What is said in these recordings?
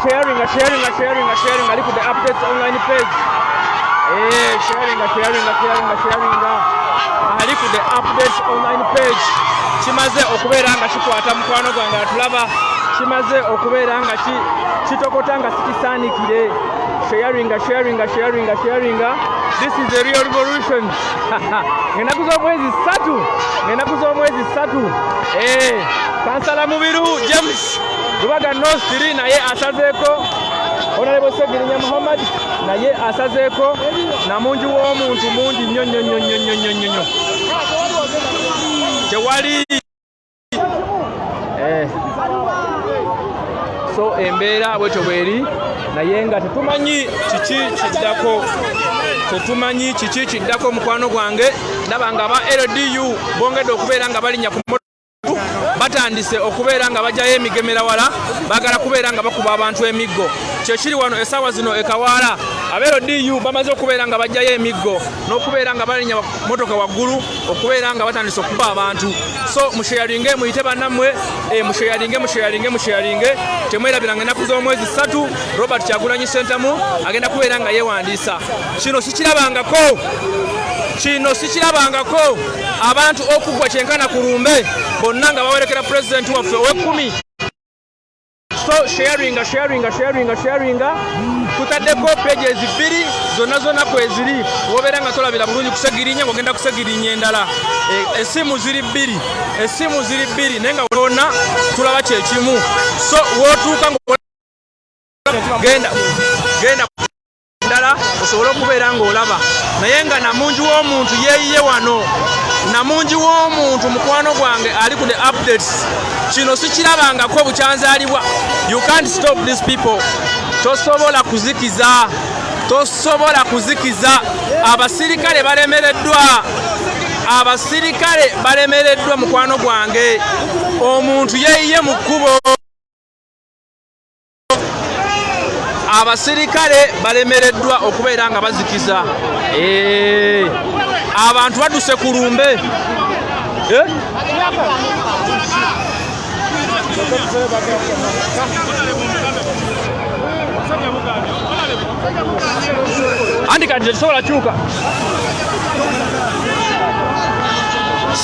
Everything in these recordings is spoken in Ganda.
Sharing, sharing, sharing, sharing ali ku The Updates Online page. Sharing, sharing, sharing, sharing ali ku The Updates Online page. Kimaze okubeera nga kikwata, mukwano gwange atulaba, kimaze okubeera nga kitokota nga sikisaanikire. Sharing, sharing, sharing, sharing. This is a real revolution. Ng'ennaku z'omwezi 3, ng'ennaku z'omwezi 3, kansala Mubiru James, Lubaga North 3, naye asazeeko. Honorable Segirinya Muhammad naye asazeeko. Namungi w'omuntu mungi nnyo nnyo nnyo nnyo nnyo nnyo nnyo nnyo, tewali. So embeera bwetyo bweri, naye nga tetumanyi kiki kiddako, tetumanyi kiki kiddako. Mukwano gwange, ndaba nga aba LDU bongedde okubeera nga balinnya ku batandise okubeera nga bajjayo emigemera wala, baagala kubeera nga bakuba abantu emiggo. Kyekiri wano essaawa zino ekawaala, aba LDU bamaze okubeera nga bajjayo emiggo n'okubeera nga balinnya motoka waggulu okubeera nga batandise okuba abantu. So musharinge, muyite bannammwe, musharinge, musharinge, musharinge. Temwerabiranga, ennaku z'omwezi 3 Robert Kyagulanyi Sentamu agenda kubeera nga yeewandiisa. Kino sikirabangako, kino sikirabangako, abantu okugwa kyenkana ku lumbe bonna nga bawerekera pulezidenti waffe ow'ekkumi. So sharinga, sharinga, sharinga, sharinga. Tutaddeko pages bbiri, zonna zonna kweziri. Wobeera nga tolabira bulungi kusegirinya, ng'ogenda kusegirinya endala. Essimu ziri bbiri, essimu ziri bbiri, naye nga wonna tulaba kyekimu. So wootuuka genda, genda ddala osobole okubeera ng'olaba. Naye nga namungi w'omuntu yeeyiye wano, namungi w'omuntu, mukwano gwange ali ku The Updates. Kino sikirabangako bukyanzaalibwa. You can't stop these people. Tosobola kuzikiza, tosobola kuzikiza. Abasirikale balemereddwa, abasirikale balemereddwa. Mukwano gwange, omuntu yeeyiye mu kkubo, abasirikale balemereddwa okubeera nga bazikiza. Abantu badduse ku lumbe. Eh? Anti kati tetusobola kyuka.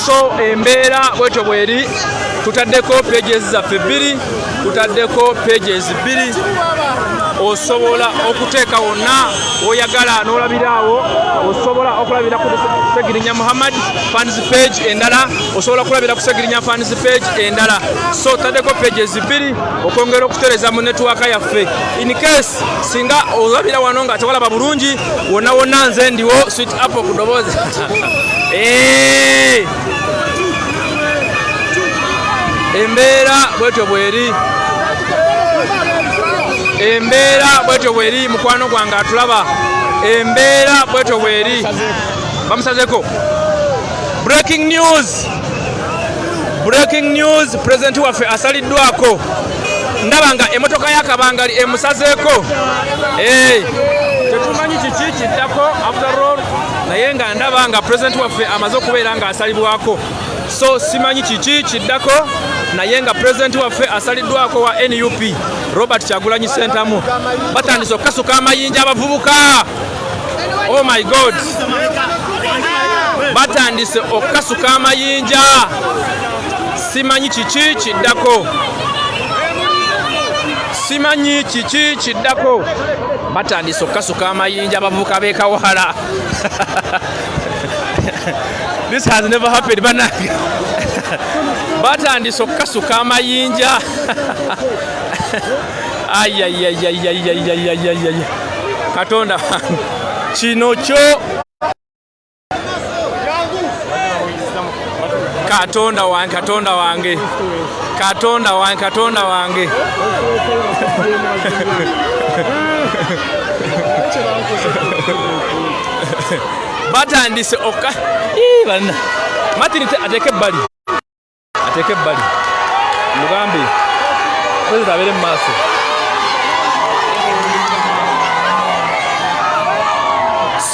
So embeera bwetyo bweri. Tutaddeko pages zaffe bbiri, tutaddeko pages bbiri. Osobola okuteeka wonna woyagala n'olabiraawo. Osobola okulabira ku Segirinya Muhammad fans page endala, osobola okulabira ku Segirinya fans page endala. So tutaddeko pages bbiri okwongera okutereza mu network yaffe, in case singa olabira wano nga tewalaba bulungi. Wonna wonna nze ndiwo, Sweet Apple ku ddoboozi. Eh! Embeera bwetyo bweri, embeera bwetyo bweri. Mukwano gwange atulaba, embeera bwetyo bweri. Bamusazeko. Breaking news, breaking news, pulezidenti waffe asaliddwako. Ndaba nga emotoka y'akabangali emusazeeko. Tetumanyi kiki kiddako after all, naye nga ndaba nga pulezidenti waffe amaze okubeera nga asalibwako. So simanyi kiki kiddako, naye nga pulezidenti waffe asaliddwako wa NUP, Robert Kyagulanyi Sentamu. Batandise okukasuka amayinja abavubuka. Oh my God, batandise okukasuka amayinja. Simanyi kiki kiddako, simanyi kiki kiddako. Batandise okukasuka amayinja abavubuka b'ekawala. This has never happened, banange. Batandise okukasuka amayinja. Ayayayayayayayayaya, Katonda, kino kyo, Katonda wange, Katonda wange, Katonda wange, Katonda wange. Batandise oka. Ii, banna Martin, ateeke ebbali, ateeke ebbali, mugambe president abeere mu maaso.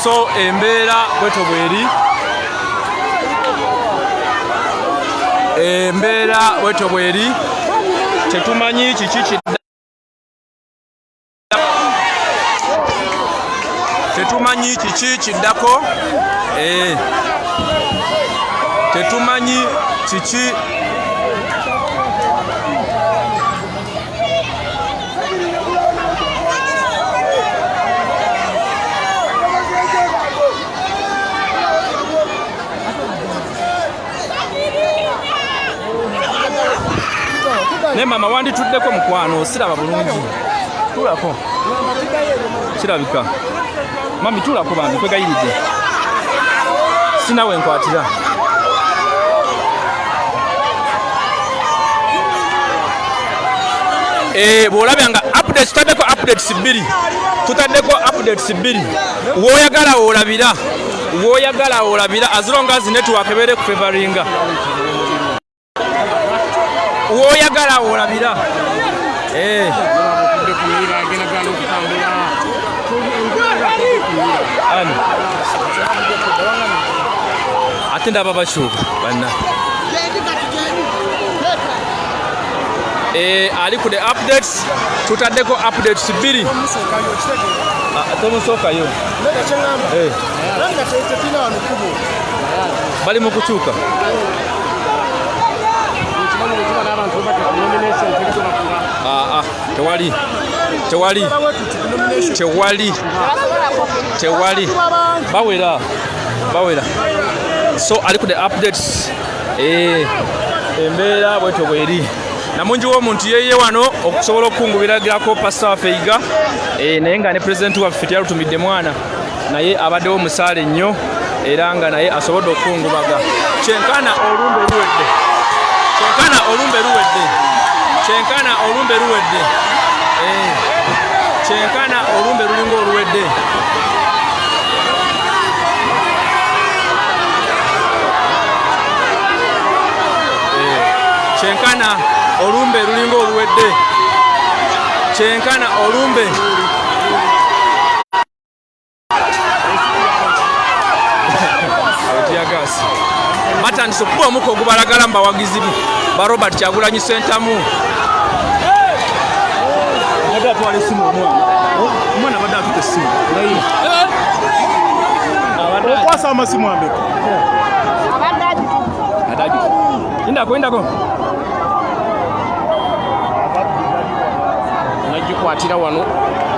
So embeera bwetyo bweri, embeera bwetyo bweri. Tetumanyi kiki kidda. Tetumanyi kiki kiddako. Tetumanyi kiki. Naye mama wandituddeko mukwano, siraba bulungi. Tulako kirabika mami, tulako bambi, kwegayiridde sinawe nkwatira. Bw'olabya nga updates, tutaddeko updates bbiri, tutaddeko updates bbiri. Woyagala wolabira, woyagala wolabira, as long as network ebeere kufavoringa, woyagala wolabira. Ani ate ndaba bakyuka banna. Ali ku the updates, tutaddeko updates bbiri. Ah, tomusookayo. Bali mu kukyuka. Ah, ah, tewali, tewali, tewali, tewali, bawera, bawera. So ali ku the updates. Embeera bwetyo bweri. Namungi w'omuntu yeye wano okusobola okukungubiragirako pasita waffe Yiga. Naye nga ne pulezidenti waffe teyalutumidde mwana, naye abaddewo musaale nnyo, era nga naye asobodde okukungubaga. Kyenkana olumbe luwedde, kyenkana olumbe luwedde, kyenkana olumbe luwedde. Kyenkana olumbe lulinga oluwedde. Kyenkana olumbe lulinga oluwedde, kyenkana olumbe. Teargas batandise okuba omuka ogubalagala mu bawagizi ba Robert Kyagulanyi Ssentamu. Abadde atwala essimu omwana, omwana abadde atuta essimu. Okwasa amasimu ameka? Indako, indako. Nagikwatira wano,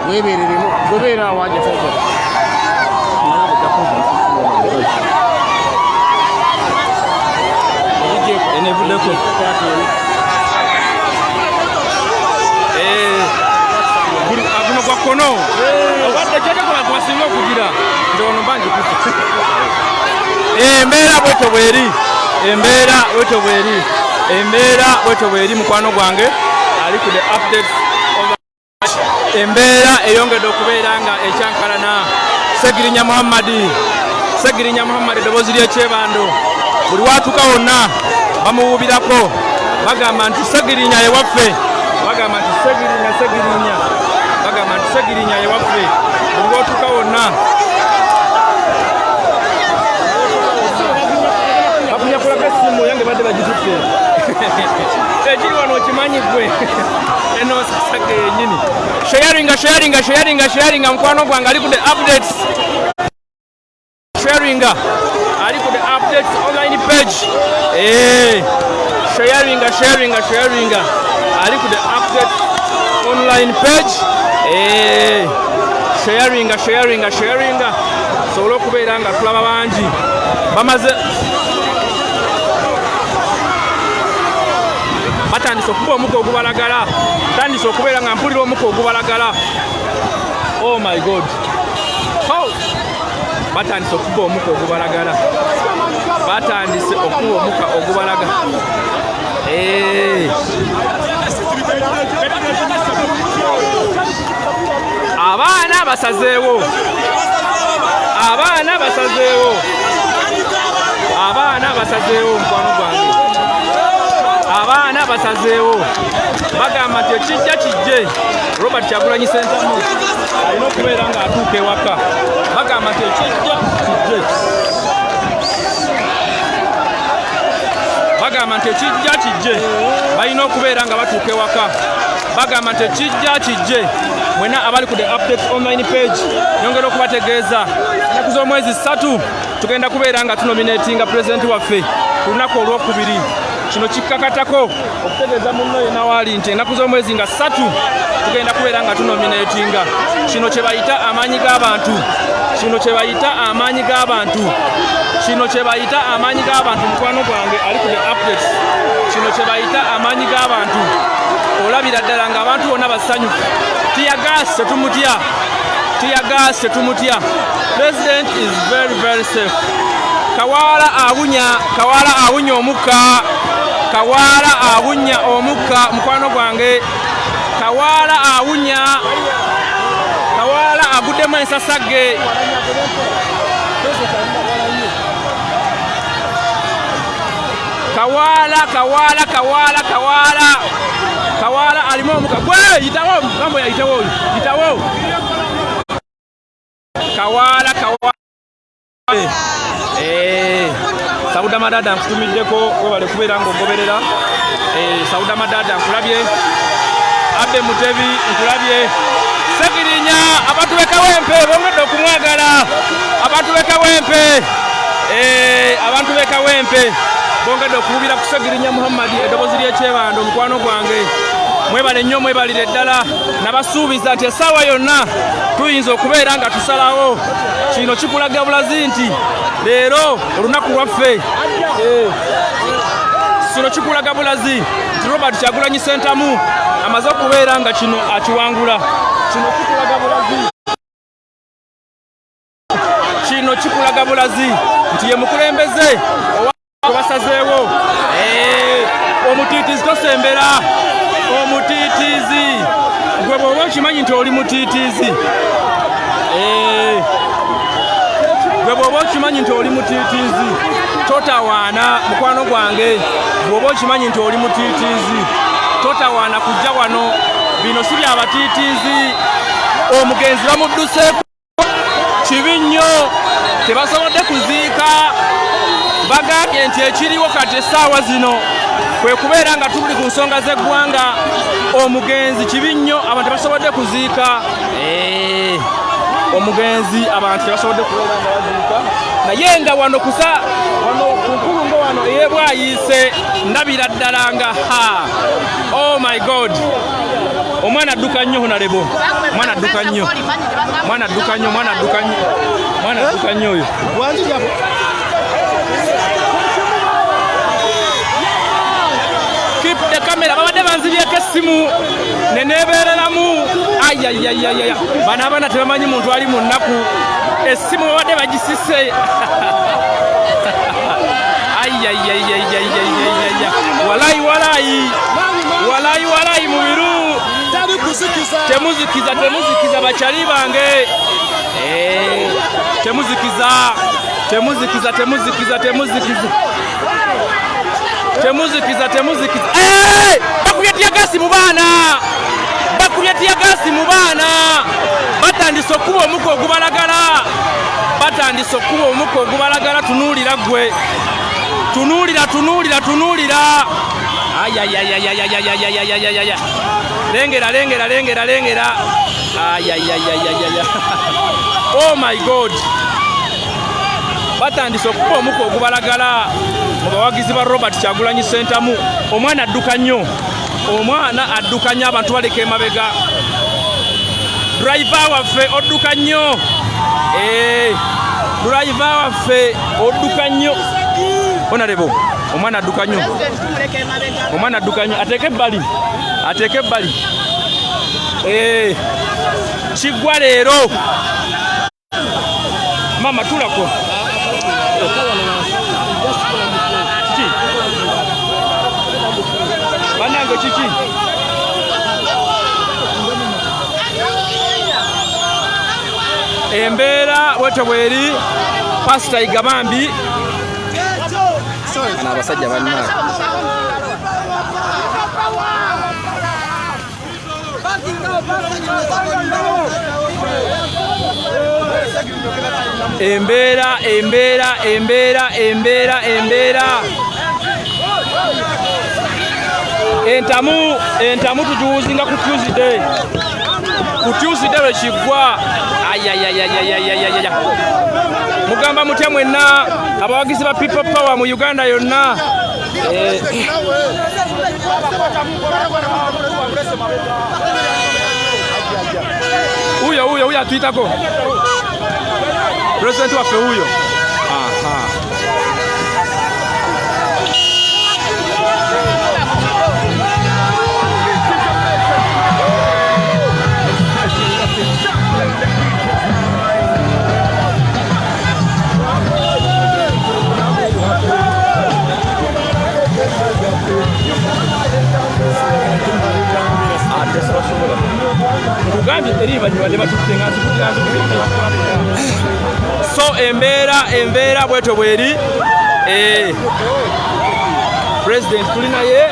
webereremu, gobeera awaje foto. Enevuddeko. Guno gwa kkono obadde kyetekola gwasinga okugira nze wano mba ngikutte. Embeera bwetyo bweri, embeera bwetyo bweri, embeera bwetyo bweri. Mukwano gwange ali ku the updates, embeera eyongedde okubeera nga ekyankalana. Segirinya Muhammadi, Segirinya Muhammadi, eddoboozi ly'ekyebando, buli watuuka wonna bamuwuubirako, bagamba nti Segirinya yewaffe, bagamba nti Segirinya, Segirinya, bagamba nti Segirinya yewaffe. Buli watuuka wonna bakunyakulako essimu yange, badde bagitutte. Ekiri wano okimanyi gwe, eno sasage yenyini. Sharinga, sharinga, sharinga, sharinga. Mukwano gwange ali ku the updates, sharinga, ali ku the updates online page. Sharinga, sharinga, sharinga, ali ku the updates online page. Sharinga, sharinga, sharinga, sobole okubeera nga tulaba bangi bamaze batandise okuba omuka ogubalagala. Tandise okubeera nga mpulira omuka ogubalagala. Oh my God, oh! Batandise okuba omuka ogubalagala, batandise okuba omuka ogubalagala. Eh. Abaana basazeewo, abaana basazeewo, abaana basazeewo. Mukwano gwange, abaana basazeewo, bagamba nti ekijja kijje, Robert Kyagulanyi Sentamu alina okubeera ng'atuuka ewaka. Bagamba nti ekijja kijje, bagamba nti ekijja kijje, balina okubeera nga batuuka ewaka. Bagamba nti ekijja kijje, Mwena abali ku The Updates online page, nyongera okubategeeza ennaku z'omwezi 3 tugenda kubeera nga tunominatinga pulezidenti waffe ku lunaku olwokubiri. Kino kikkakatako okutegeeza munno yenna waali nti ennaku z'omwezi nga 3 tugenda kubeera nga tunominatinga. Kino kye bayita amaanyi g'abantu, kino kye bayita amaanyi g'abantu, kino kye bayita amaanyi g'abantu. Mukwano gwange ali ku The Updates, kino kye bayita amaanyi g'abantu. Olabira ddala ng'abantu bonna basanyufu. Tear gas tetumutya, tear gas tetumutya. President is very very safe. Kawaala awunya, kawaala awunya omukka, kawaala awunya omukka. Mukwano gwange, kawaala awunya, kawaala aguddemu ensasagge. Kawaala, kawaala, kawaala, kawaala, kawaala alimu omuka. Gwe yitawo, gambo yayitawo, oyo yitawo. Kawaala, kawaala. Sauda Madada, nkutumiddeko, webale kubeera ng'ogoberera. Sauda Madada, nkulabye. Abe Mutebi, nkulabye. Segirinya, abantu b'e Kawempe bongedde okumwagala. Abantu b'e Kawempe, abantu b'e Kawempe bongedde okuwubira ku Segirinya Muhammadi, eddoboozi ly'ekyebando. Mukwano gwange, mwebale nnyo, mwebalire ddala. Nabasuubiza nti essaawa yonna tuyinza okubeera nga tusalawo. Kino kikulaga bulazi nti leero olunaku lwaffe. Kino kikulaga bulazi nti Robert Kyagulanyi Sentamu amaze okubeera nga kino akiwangula. Kino kikulaga bulazi, kino kikulaga bulazi nti ye mukulembeze owa basazeewo. Omutiitiizi tosembera. Omutiitiizi gwe bw'oba okimanyi nti oli mutiitiizi, gwe bw'oba okimanyi nti oli mutiitiizi, totawaana. Mukwano gwange, bw'oba okimanyi nti oli mutiitiizi, totawaana kujja wano. Bino si byabatiitiizi. Omugenzi bamudduseeko, kibi nnyo, tebasobodde kuziika. Bagambye nti ekiriwo kati essaawa zino kwe kubeera nga tuli ku nsonga z'eggwanga. Omugenzi kibi nnyo, abantu tebasobodde kuziika. Omugenzi abantu tebasobodde kubeera nga baziika, naye nga wano kusa wano ku nkulungo wano ey'ebwayiise, ndabira ddala nga ha, oh my God, omwana adduka nnyo. Honorable, omwana adduka nnyo, omwana adduka nnyo, omwana adduka nnyo, omwana adduka nnyo oyo. Wanjijabo. Keep the camera. Babadde banzibyeko essimu neneebeereramu. Ayayayaya, bano abaana tebamanyi muntu ali mu nnaku. Essimu babadde bagisise. Ayayayayayayaya, walayi, walayi, walayi, walayi, mubiru. Tali kuzikiza. Temuzikiza, temuzikiza, bakyali bange. Temuzikiza, temuzikiza, temuzikiza, temuzikiza, temuzikiza, temuzikiza. Bakubye tear gas mu baana, bakubye tear gas mu baana. Batandise okuba omuka ogubalagala, batandise okuba omuka ogubalagala. Tunuulira ggwe, tunuulira, tunuulira, tunuulira. Ayayayayayayayayayayaya, lengera, lengera, lengera, lengera. Ayayayayayaya, oh my God, batandise okuba omuka ogubalagala mu bawagizi ba Robert Kyagulanyi Sentamu. Omwana adduka nnyo, omwana adduka nnyo, abantu baleka emabega. Driver waffe odduka nnyo. Driver waffe odduka nnyo. Honorable, omwana adduka nnyo, omwana adduka nnyo. Ateeke ebbali, ateeke ebbali. Kiggwa leero. Mama, tulako kiki bannange, kiki? Embeera bwetyo bweri. Pasita Igabambi, bano abasajja bannange. Embeera, embeera, embeera, embeera, embeera entamu, entamu tugiwuzinga ku Tuesday. Ku Tuesday lwe kiggwa. Ayayayayayayaya, mugamba mutya mwenna abawagizi ba People Power mu Uganda yonna? Huyo huyo huyo atuyitako president waffe huyo. Aha. Nkugambye eri banywadde batutte nga nzikubira. So embeera bwetyo bweri. President tuli naye,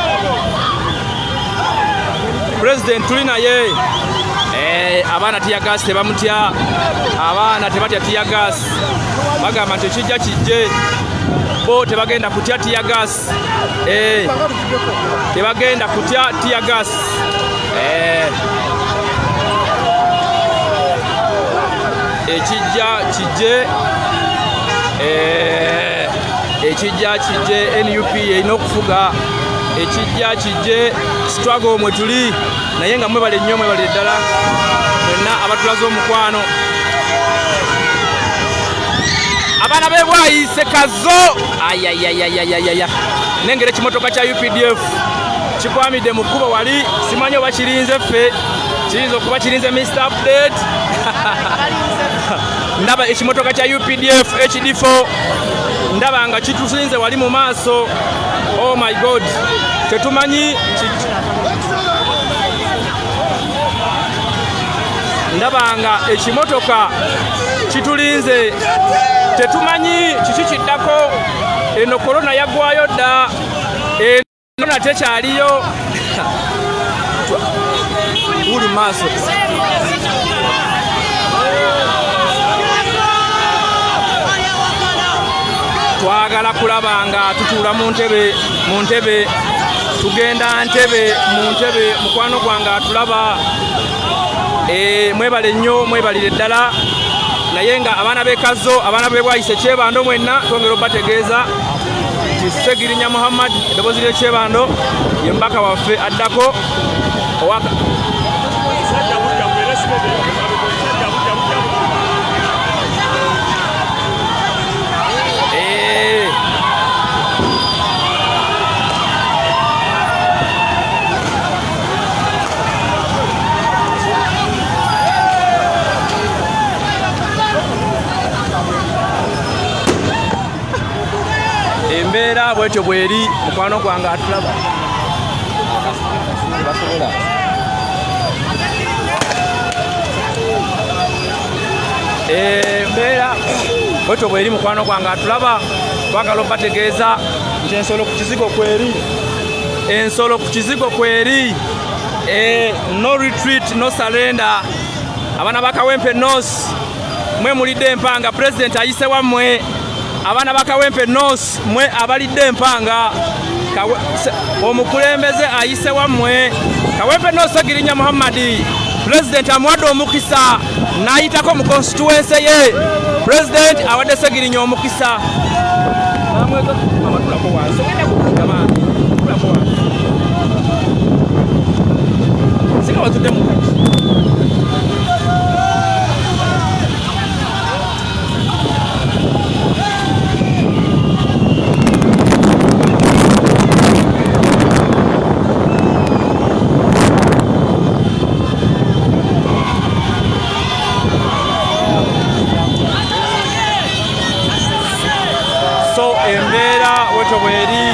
president tuli naye. Abaana tear gas tebamutya, abaana tebatya tear gas, bagamba nti ekijja kijje, bo tebagenda kutya tear gas. Tebagenda kutya tear gas. Ekijja kijje, ekijja kijje, NUP erina okufuga. Ekijja kijje, struggle mwe tuli, naye nga mwebale nnyo, mwebale ddala mwenna abatulaze omukwano. Abaana b'e Bwayise Kazo, ayayayayayaya, nengera ekimotoka kya UPDF kikwamidde mu kkubo wali, simanyi oba kirinze ffe, kiyinza okuba kirinze Mr Update. Ndaba ekimotoka kya UPDF HD4, ndaba nga kitusinze wali mu maaso. Oh my God, tetumanyi. Ndaba nga ekimotoka kitulinze, tetumanyi kiki kiddako. Eno korona yaggwayo dda, eno tekyaliyo uli maaso. Twagala kulaba nga tutuula mu ntebe, mu ntebe tugenda, ntebe mu ntebe. Mukwano gwange atulaba, mwebale nnyo, mwebalire ddala. Naye nga abaana b'e Kazo, abaana b'e Bwayise, Kyebando, mwenna twongera obategeeza nti Segirinya Muhammad, eddoboozi ly'ekyebando, ye mubaka waffe addako owaka. Embeera bwetyo bweri. Mukwano gwange atulaba, basobola. Embeera bwetyo bweri. Mukwano gwange atulaba, twagala obategeeza nti ensolo ku kizigo kweri, ensolo ku kizigo kweri. No retreat, no surrender. Abaana ba Kawempe North, mwe mulidde empanga, president ayise wammwe. Abaana ba Kawempe North, mwe abalidde empanga, omukulembeze ayise wammwe. Kawempe North, Segirinya Muhammadi, president amuwadde omukisa n'ayitako mu constituency ye. President awadde Segirinya omukisa. Mama, tulako wansi, ogenda kukuga bambi, tulako wansi, singa watudde mu kati. So embeera bwetyo bweri,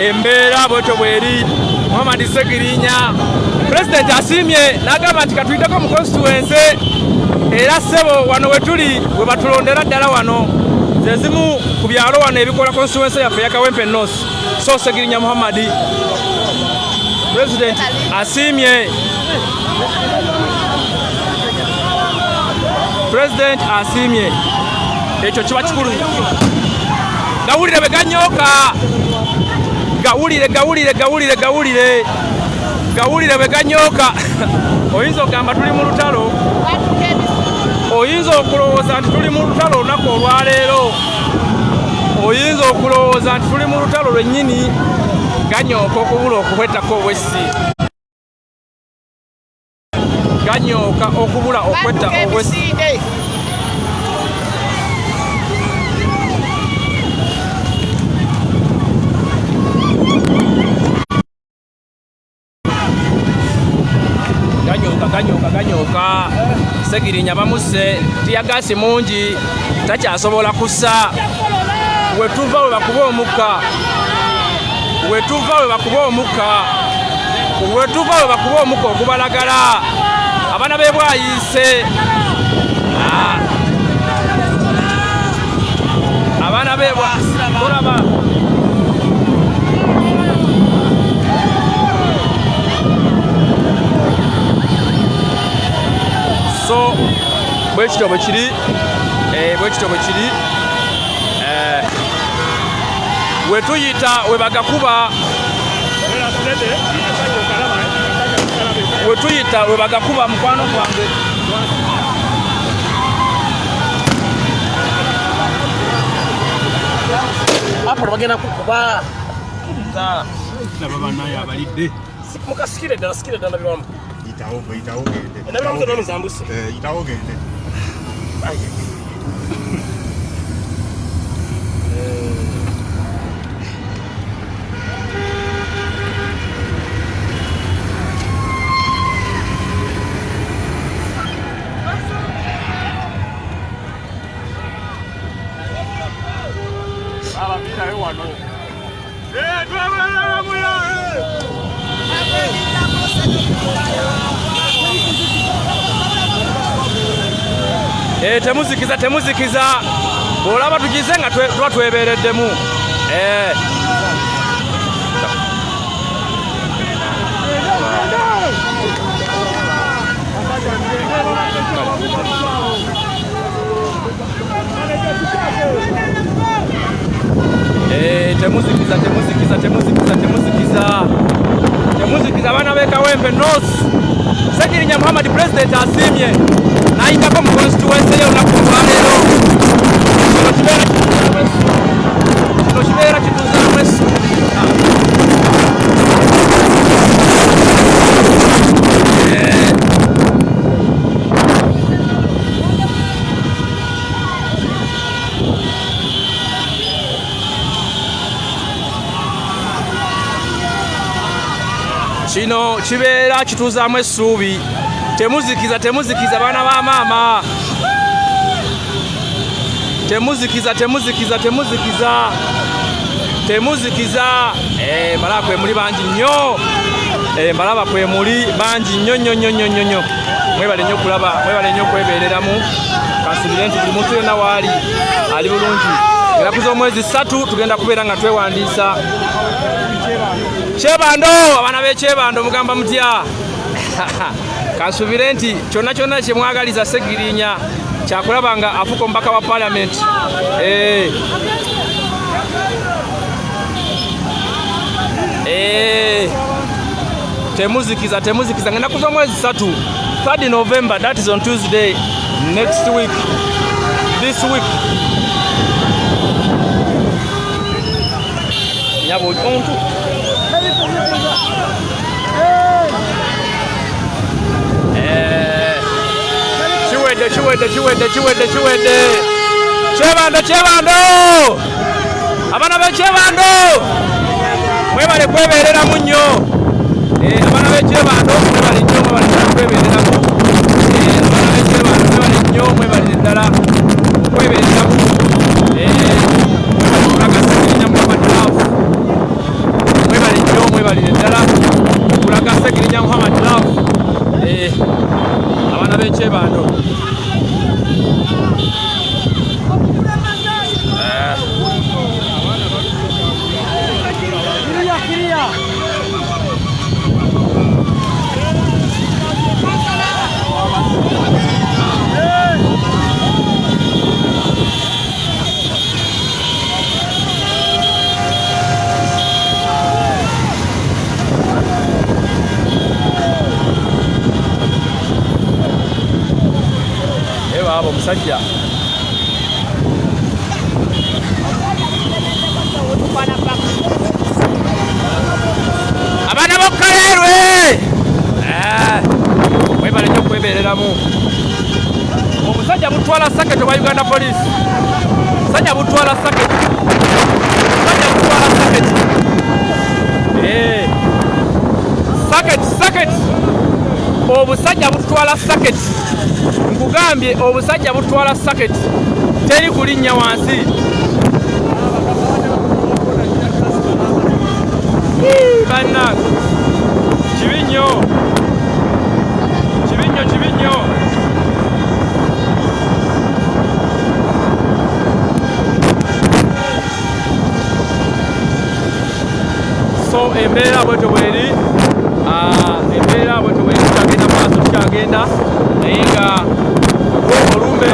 embeera bwetyo bweri. Muhammad Segirinya, president asiimye n'agamba nti katuyiteko mu constituency. Era ssebo, wano we tuli we batulondera ddala, wano ze zimu ku byalo wano ebikola constituency yaffe ya Kawempe North. So Segirinya Muhammad, president asiimye, president asiimye, ekyo kiba kikulu. Gawulire bwe ganyooka, gawulire, gawulire, gawulire, gawulire. Gawulire bwe ganyooka. Oyinza okugamba tuli mu lutalo. Oyinza okulowooza nti tuli mu lutalo olunaku olwaleero. Oyinza okulowooza nti tuli mu lutalo lwennyini. Ganyooka okubula okuhwetako obwessi. Ganyooka okubula okwetta obwessi. Ganyooka ganyooka ganyooka. Segirinya bamusse tiyagasi mungi takyasobola kussa. Wetuva we bakuba omukka. Wetuva we bakuba omukka. Wetuva we bakuba omukka ogubalagala. Abaana b'e Bwayiise. Abaana b'e Tolaba. So bwekityo bwe kiri, bwekityo bwe kiri. Wetuyita webagakuba, wetuyita webagakuba mukwano gwange. Apolo bagenda kukuba. Laba banaye abalidde. Mukasikire ddala, sikire ddala biramu. Yitawo, yitawo gende. Endabiramu zonna nzambuse. Yitawo gende. Temuzikiza, temuzikiza. Bw'olaba tugize nga tuba twebeereddemu. Temuzikiza, temuzikiza, temuzikiza, temuzikiza. Temuzikiza abaana b'e Kawempe North. Ssegirinya Muhammad President asiimye n'ayitako mu constituency ye olunaku olwaleero. Kino kibeera kituzaamu essuubi. Kino kibeera kituzaamu essuubi. Temuzikiza, temuzikiza baana ba maama. Temuzikiza, temuzikiza, temuzikiza. Temuzikiza. Mbalaba kwe muli bangi nnyo. Mbalaba kwe muli bangi nnyo nnyo nnyo nnyo nnyo nnyo. Mwebale nnyo okulaba, mwebale nnyo okwebeereramu. Kansuubire nti buli muntu yenna waali ali bulungi. Ennaku z'omwezi 3 tugenda kubeera nga twewandiisa. Kyebando, abaana b'e Kyebando mugamba mutya? Kansuubire nti kyonna kyonna kye mwagaliza Ssegirinya kyakulaba nga afuuka omubaka wa parliament. Temuzikiza, temuzikiza. Ngenda kuza omwezi 3, 3 November, that is on Tuesday next week, this week. Nyabo omuntu. Kiwedde, kiwedde, kiwedde, kiwedde, kiwedde. Kyebando, Kyebando. Abaana b'e Kyebando. Mwebale kwebeereramu nnyo. Abaana b'e Kyebando mwebale nnyo, mwebale ddala kwebeereramu. Abaana b'e Kyebando mwebale nnyo, mwebale ddala kwebeereramu. Mwebale kulaga Ssegirinya Muhammad Love. Mwebale nnyo, mwebalire ddala kulaga Ssegirinya Muhammad Love. Abaana b'e Kyebando. Omusajja abaana b'okukalerwe mwebale nnyo okwebereramu. Omusajja butwala saketi owa Uganda Police, musajja butwala saketi, musajja butwala saketi, saketi, saketi, obusajja butwala saketi. Nkugambye obusajja butwala saketi, teri kulinnya wansi. Bannange, kibi nnyo, kibi nnyo, kibi nnyo. So embeera bwetyo bweri, embeera bwetyo bweri, tukyagenda maaso, tukyagenda, naye nga olumbe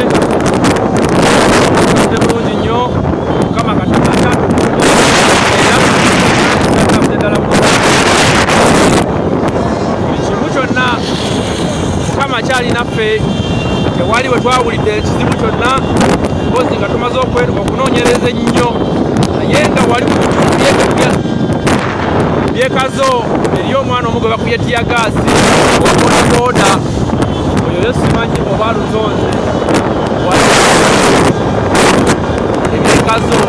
tudde bulungi nnyo. Mukama Katonda akyatukuuma era tutambudde ddala bulungi. Buli kimu kyonna Mukama akyali naffe, tewali we twawulidde ekizibu kyonna, mpozi nga tumaze okunoonyereza ennyo, naye nga wali ku bitundu byekazo eri omwana omu gwe bakubye tiyagaasi owa bodaboda, oyo yo simanyi oba aluzonze ebyekazo.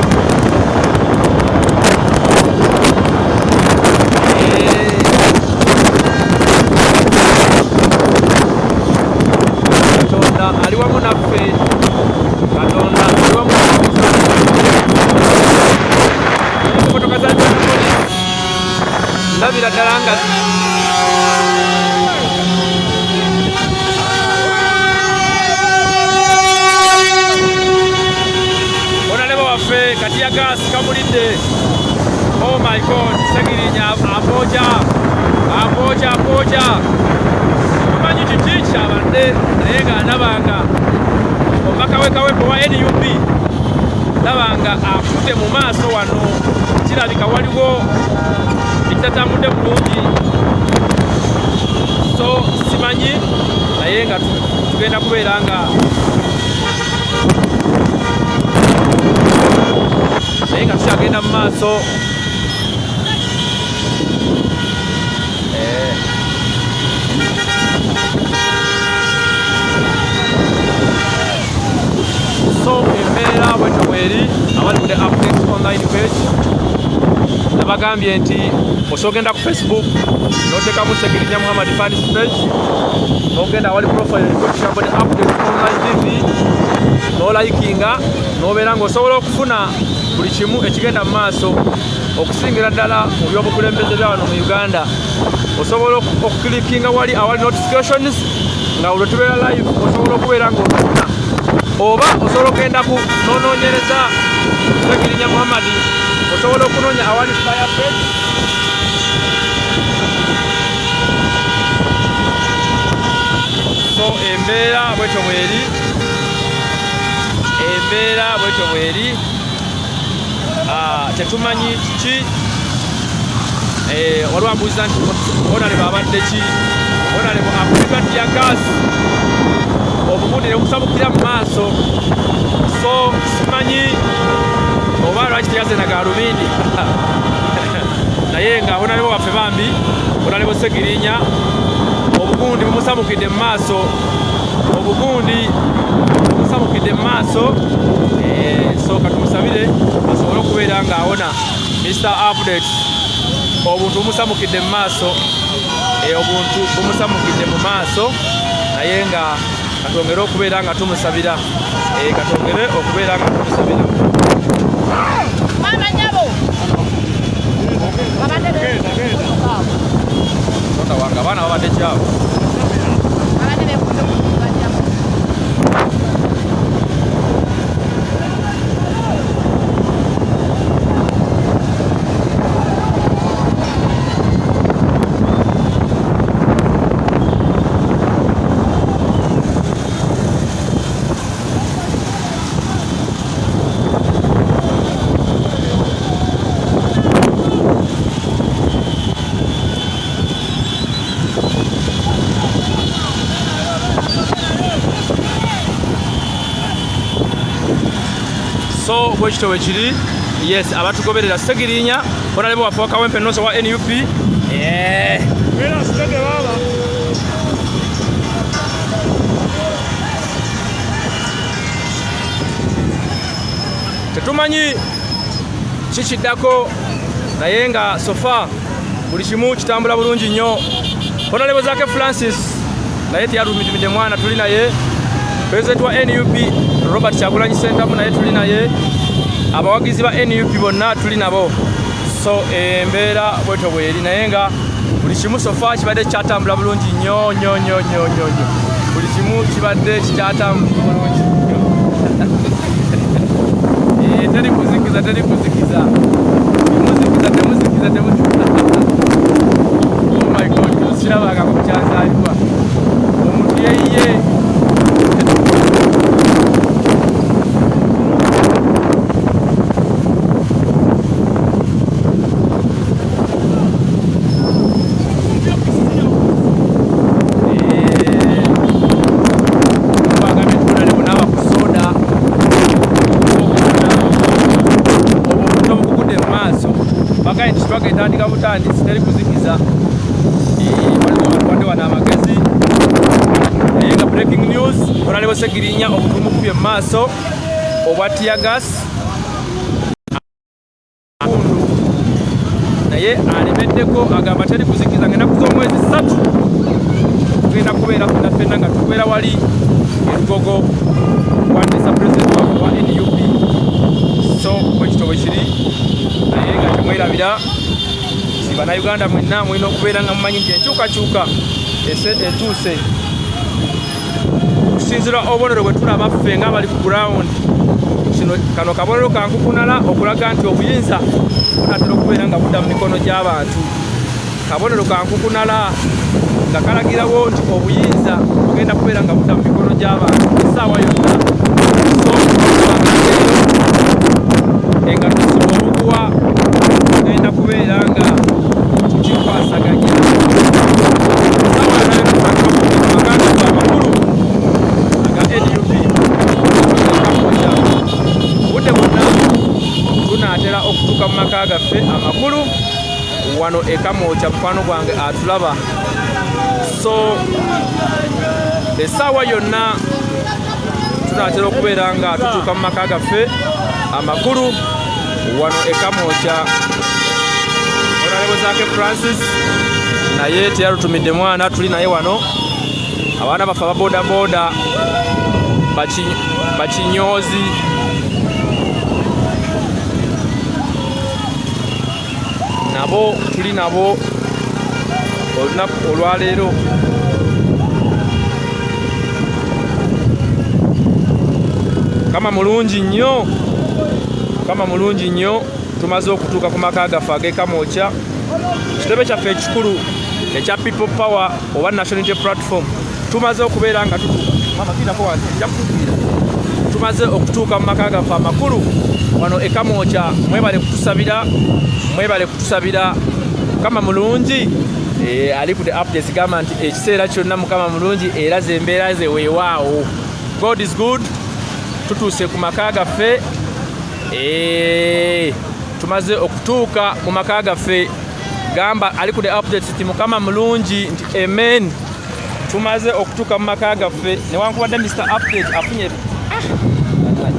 Katonda ali wamu naffe, Katonda ali wamu naffe. Emotoka za polisi ndabira ddala nga onalebo waffe kati ya gaasi kamulidde. Oh my God, Segirinya apooca, apooca, apooca. Tumanyi kiki kyabadde, naye nga ndabanga omubaka w'e Kawempe wa NUP ndabanga afudde mu maaso wano, kirabika waliwo ekitatambudde bulungi, so simanyi, naye nga tugenda kubeera nga naye nga tukyagenda mu maaso. So embeera bwetyo bweri. Abali ku The Update Online page, nabagambye nti osobola ogenda ku Facebook n'oteekamu Segirinya Muhammad fans page, n'ogenda awali profile eriko ekigambo The Update Online TV, n'olikinga, n'obeera ng'osobola okufuna buli kimu ekigenda mu maaso, okusingira ddala mu by'obukulembeze bya wano mu Uganda. Osobola okukilikinga wali awali notifications, nga olwo tubeera live osobola okubeera ng'ofuna, oba osobola okugenda ku n'onoonyereza Segirinya Muhammad, osobola okunoonya awali fire page. So embeera bwetyo bweri, embeera bwetyo bweri. Tetumanyi kiki. Waliwo ambuuziza nti honorable abadde ki. Honorable akubiddwa tiyagaasi, obugundi ne busabukira mu maaso, so simanyi oba lwaki teyaze na galubindi, naye nga honorable waffe bambi, honorable Segirinya, obugundi bumusamukidde mu maaso, obugundi bumusamukidde mu maaso. So katumusabire asobole okubeera ng'awona. Mr Update, obuntu bumusamukidde mu maaso, obuntu bumusamukidde mu maaso, naye nga katwongere okubeera nga tumusabira, katwongere okubeera nga tumusabira. Mama nyabo. Babadde Tonda wange, abaana babadde kyabo. Babadde beekudde ku bajjamu. Bwekityo bwe kiri. Yes, abatugoberera Segirinya, Honorable waffe wa Kawempe North wa NUP. Eh. Tetumanyi kikiddako, naye nga so far buli kimu kitambula bulungi nnyo. Honorable Zaake Francis naye teyalumitumidde mwana, tuli naye. President wa NUP Robert Kyagulanyi Ssentamu naye tuli naye. Abawagizi ba NUP bonna tuli nabo. So embeera bwetyo bweri, naye nga buli kimu so far kibadde kyatambula bulungi nnyo nnyo nnyo nnyo nnyo nnyo. Buli kimu kibadde kikyatambula bulungi nnyo. Eh, teri kuzikiza, teri kuzikiza, temuzikiza, temuzikiza, temuzikiza. Oh my God, kino kirabangako kukyazaalibwa omuntu yeyiye. Bagambye tukunale bunaaba ku soda, obwo obukugudde mu maaso. Bagambye nti kitwaga etandika butandisi, teri kuzikiza. Waliwo batuwadde wano amagezi, naye nga breaking news, Honorable Segirinya obutumukubye mu maaso obwa teargas kundu, naye alemeddeko, agamba teri kuzikiza, nga ennaku z'omwezi 3 tugenda kubeera ffenna ffenna nga tubeera wali e Lugogo kuwandiisa pulezidenti waffe wa NUP. So bwekityo bwe kiri, naye nga temwerabira nti Bannayuganda mwenna mulina okubeera nga mumanyi nti enkyukakyuka etuuse. Okusinziira obubonero bwe tulaba ffe ng'abali ku ground, kino kano kabonero kankukunala okulaga nti obuyinza bunaatera okubeera nga budda mu mikono gy'abantu. Kabonero kankukunala nga kalagirawo nti obuyinza bugenda kubeera nga budda mu mikono gy'abantu essaawa yonna. So bagambeeyo enga tusiba obuguwa, tugenda kubeera nga tukikwasaganya essaawa yonna yonna. Tusangibwa ku maka gaffe amakulu aga NUP Kamwokya. Obudde bwonna tunaatera okutuuka mu maka gaffe amakulu wano e Kamwokya. Mukwano gwange atulaba, so essaawa yonna tunaatera okubeera nga tutuuka mu maka gaffe amakulu wano e Kamwokya. Honorable Zaake Francis naye teyalutumidde mwana, tuli naye wano. Abaana baffe aba bodaboda, bakinyoozi nabo tuli nabo olunaku olwaleero. Kama mulungi nnyo, kama mulungi nnyo. Tumaze okutuuka ku maka gaffe ag'e Kamwokya, kitebe kyaffe ekikulu ekya People Power oba National Unity Platform. Tumaze okubeera nga tutuuka. Mama, kirako wansi, nja kutuukirira. Tumaze okutuuka mu maka gaffe amakulu wano e Kamwokya. Mwebale kutusabira, mwebale kutusabira. Mukama mulungi. Ali ku the updates gamba nti ekiseera kyonna Mukama mulungi, era ze embeera ze weewaawo. God is good. Tutuuse ku maka gaffe. Tumaze okutuuka mu maka gaffe. Gamba ali ku the updates nti Mukama mulungi, nti amen. Tumaze okutuuka mu maka gaffe, newankubadde Mr Update afunye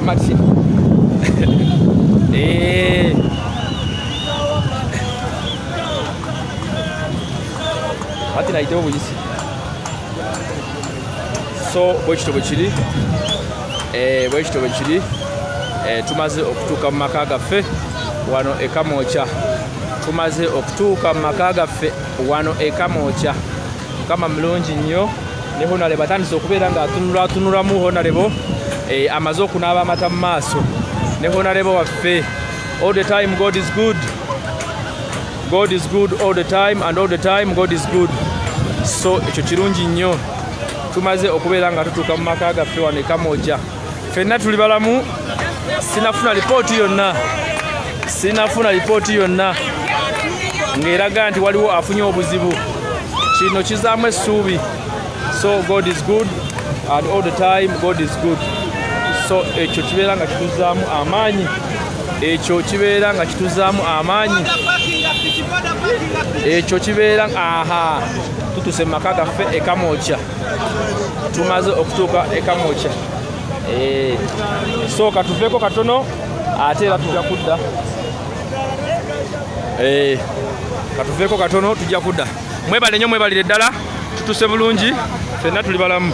Martin. Martin ayitewo buyisi. So bwekityo bwe kiri. Bwekityo bwe kiri. Tumaze okutuuka mu maka gaffe wano e Kamwokya. Tumaze okutuuka mu maka gaffe wano e Kamwokya. Mukama mulungi nnyo. Ne Honorable atandise okubeera ng'atunula atunulamu. Honorable amaze okunaaba amata mu maaso. Ne Honorable waffe, all the time God is good. God is good all the time, and all the time God is good. So ekyo kirungi nnyo. Tumaze okubeera nga tutuuka mu maka gaffe wano e Kamwokya. Ffenna tuli balamu. Sinafuna lipooti yonna, sinafuna lipooti yonna ng'eraga nti waliwo afunye obuzibu. Kino kizaamu essuubi. So God is good, and all the time God is good. So ekyo kibeera nga kituzaamu amaanyi, ekyo kibeera nga kituzaamu amaanyi, ekyo kibeera. Aha, tutuse mu maka gaffe e Kamwokya, tumaze okutuuka e Kamwokya. So katuveeko katono, ate era tujja kudda. Katuveeko katono, tujja kudda. Mwebale nnyo, mwebalire ddala, tutuse bulungi, ffenna tuli balamu.